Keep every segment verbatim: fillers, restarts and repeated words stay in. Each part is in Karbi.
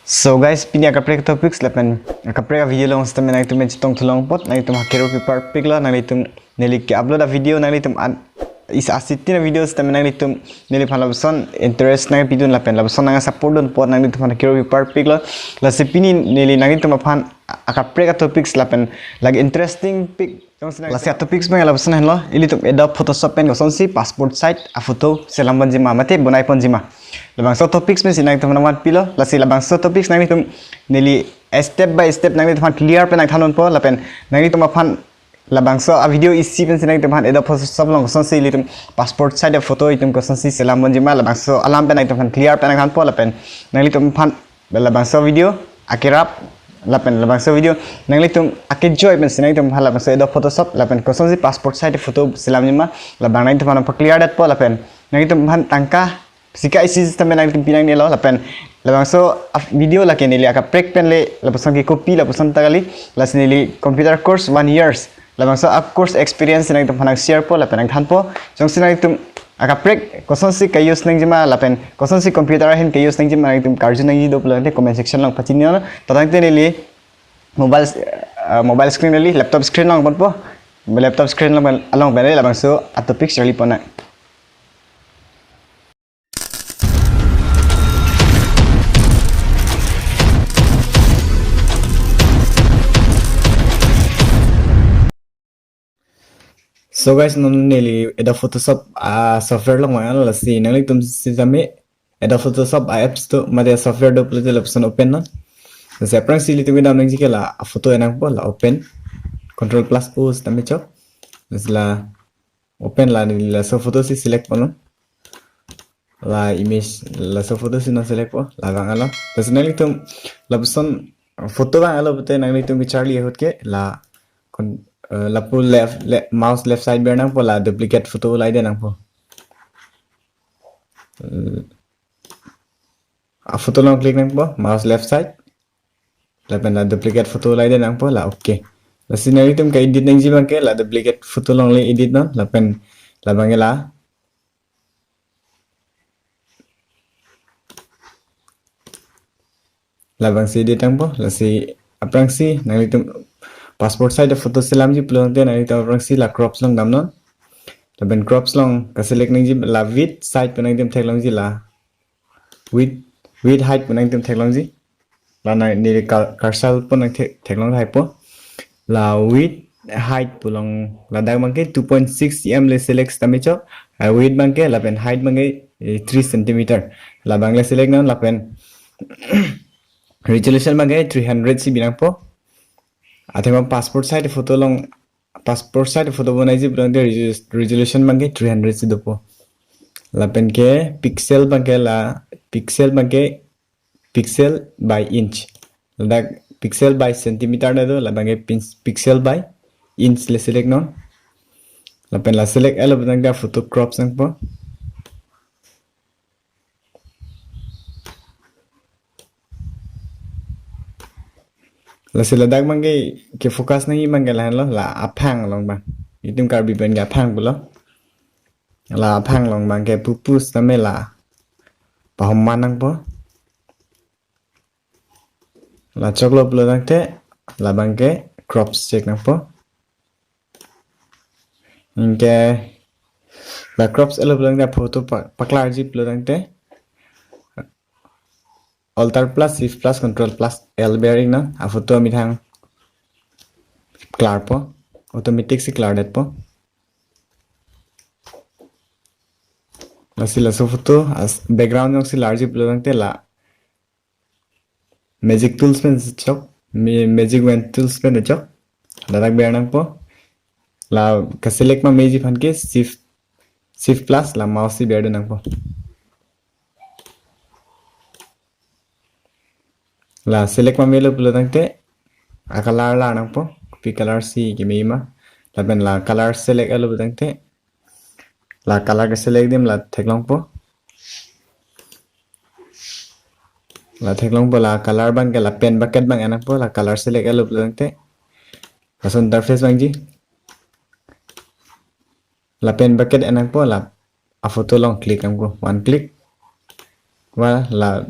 So guys, pini akaprek topics lapen akaprek video along sitame nanglitum pen chetong thu longpon, nanglitum hakero pipar piklo, nanglitum neli ke-upload a video, nanglitum an is a city na video sitame nanglitum neliphan lapuson interest nangpidun lapen lapuson nang support dunpon, nanglitum aphan hakero pipar piklo. Lasi pini neli nanglitum aphan akaprek a topics lapen lake interesting pik. Lasi a topics abang lapuson henlo, ilitum Adobe Photoshop pen kosonsi passport size a photo selam ponjima mate bonai ponjima. Labangso topics pensi nanglitum aphan nangvanpilo, lasi labangso topics nanglitum neli step by step nanglitum aphan clear pen nangthan ponpo lapen nanglitum aphan labangso a video isi pensi nanglitum aphan Adobe Photoshop along kosonsi ilitum passport size a photo itum kosonsi selam ponjima, labangso alam pen nanglitum aphan clear pen nangthanpo lapen nanglitum aphan labangso video akerap lapen labangso video nanglitum akejoi pensi nanglitum aphan labangso Adobe Photoshop lapen kosonsi passport size a photo selamjima, labang nanglitum aphan pa-clear detpo lapen nanglitum aphan tangka sika isi sitame nanglitum pi nangnelo lapen labangso a video lake neli akaprek pen le lapuson ke-copy lapuson ta kali, lasi neli computer course one years labangso a course experience nanglitum aphan nang-sharepo lapen nangthanpo. Jongsi nanglitum akaprek kosonsi ke-use nangjima lapen kosonsi computer ahin ke-use nangjima nanglitum karju nangji do pulo tangte comment section along pachini non. To tangte neli mobile, uh, mobile screen kali, laptop screen along ponpo, laptop screen along pen, along pen le labangso a topics charli ponnang. So guys, non neli Adobe Photoshop a software along vanglo, lasi nanglitum sitame Adobe Photoshop a apps do mate software do pulote lapuson open non. Lasi aphrangsi ilitum kedam nangji ke la a photo enangpo, la open, control plus O sitame chok. Lasi la open, la neli laso photo si select ponnon. La image, laso photo si non select po, la vanglo. Lasi nanglitum lapuson photo vanglo pute nanglitum kecharli ahut ke la kon-, eh, lapu left, le-, mouse left side ber nangpo, la duplicate photo ulai det nangpo. Eh, a photo along click nangpo, mouse left side. Lapen la duplicate photo ulai det nangpo, la okay. Lasi nanglitum ke-edit nangji abang ke la duplicate photo along le edit non, lapen labang ke la labangsi edit nangpo, lasi aphrangsi nanglitum passport size a photo selamji pulo tangte nanglitum aphrangsi la crops along damnon. Lapen crops along ke-select nangji, la width height pu nanglitum theklongji, la width, width height pu nanglitum theklongji. La neli cur-, cursor pu nang thek-, theklong haipo. La width height pu along ladak abang ke two point six cm le select sitame chok. Ah, width abang ke lapen height abang ke, eh, three centimeter. Labang le select non lapen resolution abang ke three hundred si bi nangpo. Athema passport size photo along, passport size photo bonaiji pulo tangte resolu-, resolution abang ke three hundred si dopo. Lapen ke pixel abang ke la, pixel abang ke pixel by inch. Ladak pixel by centimeter ta do, labang ke pin-, pixel by inch le select non. Lapen la select-lo pu tangte photo crops nangpo. Lasi ladak abang ke, ke-focus nangji abang ke lahenlo, la aphang along abang. Itum Karbi pen ke aphang pulo. La aphang along abang ke pupu sitame la pahoman nangpo. La choklo pulo tangte labang ke crops chek nangpo. Anke la crops-lo pulo tangte photo pa-, paklarji pulo tangte Alt plus Shift plus Control plus L ber iknon, a photo amethang klarpo, automatic si klar detpo. Lasi laso photo as background jongsi larji pulo tangte la magic tools pen chok, ma-, magic wand tools pen chok. Ladak ber nangpo. La ke-select ma meji aphan ke shift, shift plus la mouse si berdun nangpo. La select ma melo pulo tangte a color lar nangpo, kopi color si keme ma. Lapen la color select-lo pulo tangte la color ke-select adim la theklongpo. La theklongpo, la color abang ke la pen bucket abang en nangpo, la color select-lo pulo tangte. Laso interface abangji. La pen bucket en nangpo, la a photo along click nangpo, one click. Wa la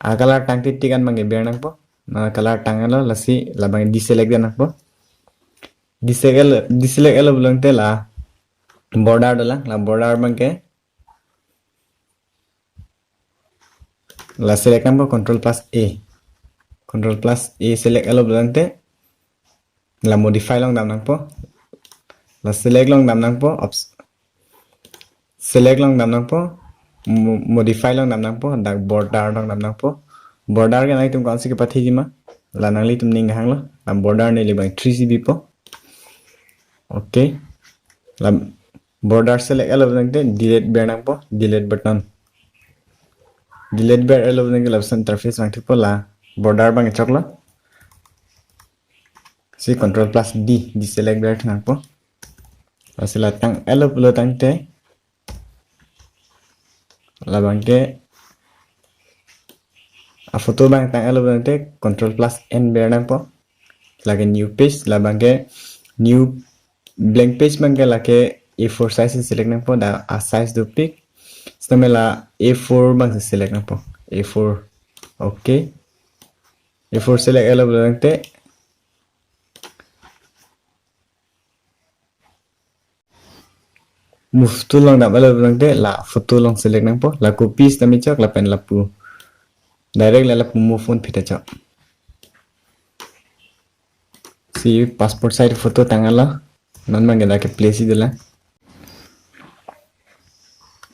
A color tang titik an abangke ber nangpo. Na color tanglo, lasi labang deselect det nangpo. Deselect, deselect lo pulote la border dolang, la border abangke la select nangpo, control plus A. Control plus A select lo pulote la modify along dam nangpo. La select along dam nangpo. Ops-, select along dam nangpo. Mo-, modify along dam nangpo. Dak border along dam nangpo. Border ke nanglitum ko-ansi kepathiji ma, la nanglitum ning hanglo. La border neli abang three C B po. Okay. La border select lo pulote delete ber nangpo, delete button. Delete berlo pulote lapuson interface vangthupo, la border abang choklo. Si control plus D, deselect ber nangpo. Lasi la tanglo pulo tangte, labangke a photo abang tanglo pulote control plus N ber nangpo. Lake new page, labangke new blank page abangke lake A four size select nangpo, dak a size dopik. Sitame la A four abang select nangpo. A four. Okay. A four select lo pulote move tool along damlo pulote la photo along select nangpo, la copy sitame chok lapen lapu direct la lapu move on phi ta chok. Si passport size photo tanglo, non abangke dak ke place si dolang.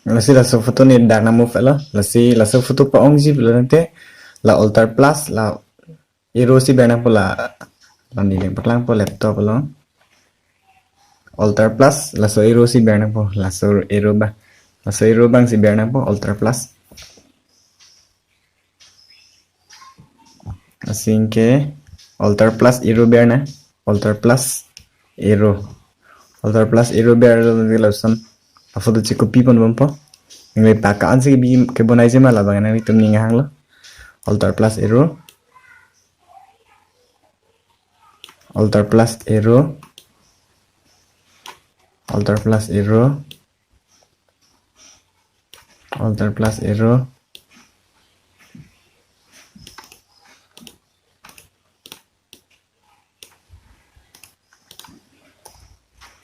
Lasi laso photo neli dak nang move lo, lasi laso photo pa-ongji pulote la alter plus, la arrow si ber nangpo, la, la neli paklangpo laptop along. Alter plus, laso arrow si ber nangpo, laso arrow abang. Laso arrow abang si ber nangpo, alter plus. Lasi anke alter plus arrow ber nang, alter plus arrow. Alter plus arrow berlo lapuson a photo checopy ponbompo. Nangli pa ko-ansi kebi kebonaiji ma, labang nanglitum ning hanglo. Alter plus arrow. Alter plus arrow. Alter plus arrow. Alter plus arrow.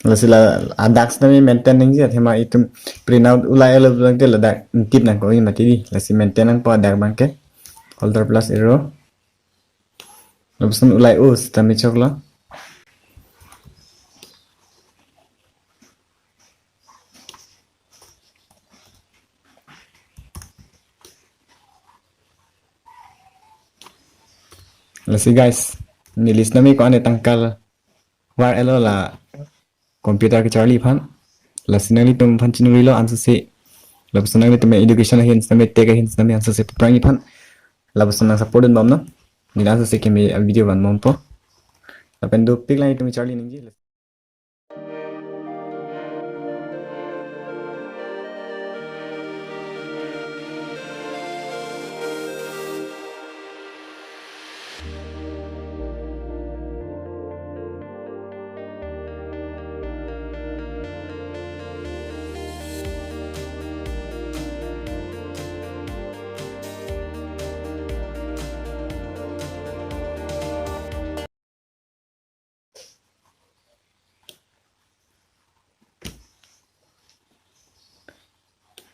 Lasi la adak sitame maintain nangji, athema itum print out ulai lo pulote ladak tip nangkokji mati di. Lasi maintain nangpo adak abangke. Alter plus arrow. Lapuson ulai-o sitame choklo. Lasi guys, neli sitame ko-an tangkal varlo la computer kecharli aphan. Lasi nanglitum aphan chinilo ansose. Lapuson nanglitum education ahin sitame, tech ahin sitame ansose paphrangji aphan. Lapuson nang support dunbomnon. Neli ansose keme video vanbompo. Lapen dopik lang itum charli nangji.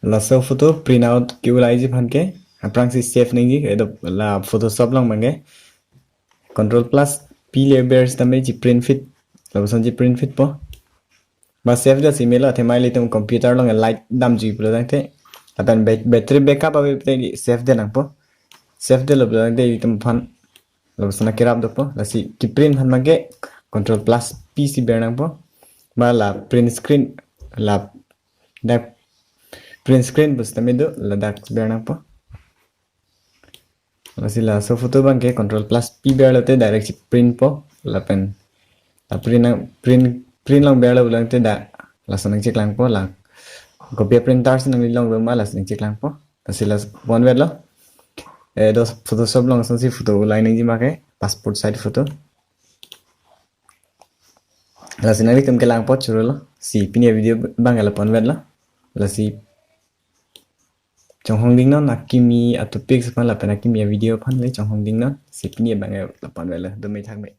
Laso photo print out ke-ulaiji aphan ke aphrangsi save nangji, kedo la Photoshop along abangke control plus P le ber sitame chi print phit, lapuson chi print phitpo. Ba save det si melo, athema ilitum computer along light damji pulo tangte, lapen bat-, battery backup ave te save det nangpo. Save detlo pulo tangte itum aphan lapuson kerap dopo. Lasi ki print aphan abangke control plus P si ber nangpo. Ba la print screen, ladak print screen pu sitame do, ladak ber nangpo. Lasi laso photo abangke control plus P berlo te direct si printpo, lapen la print nang, print, print along berlo pulo tangte dak lason nangcheklangpo, la kopi printer si nangli longlo ma, lason nangcheklangpo. Lasi la ponvetlo. Eh, do Photoshop along asonsi photo ulai nangji ma ke, passport size photo. Lasi nanglitum kelangpo, churolo. Si pini video abangke la ponvetlo. Lasi Chonghong dingnon akimi a-topic aphan lapen akimi a-video aphan le chonghong dingnon. Si pini abang ke lapu-an avelo, dome thakme.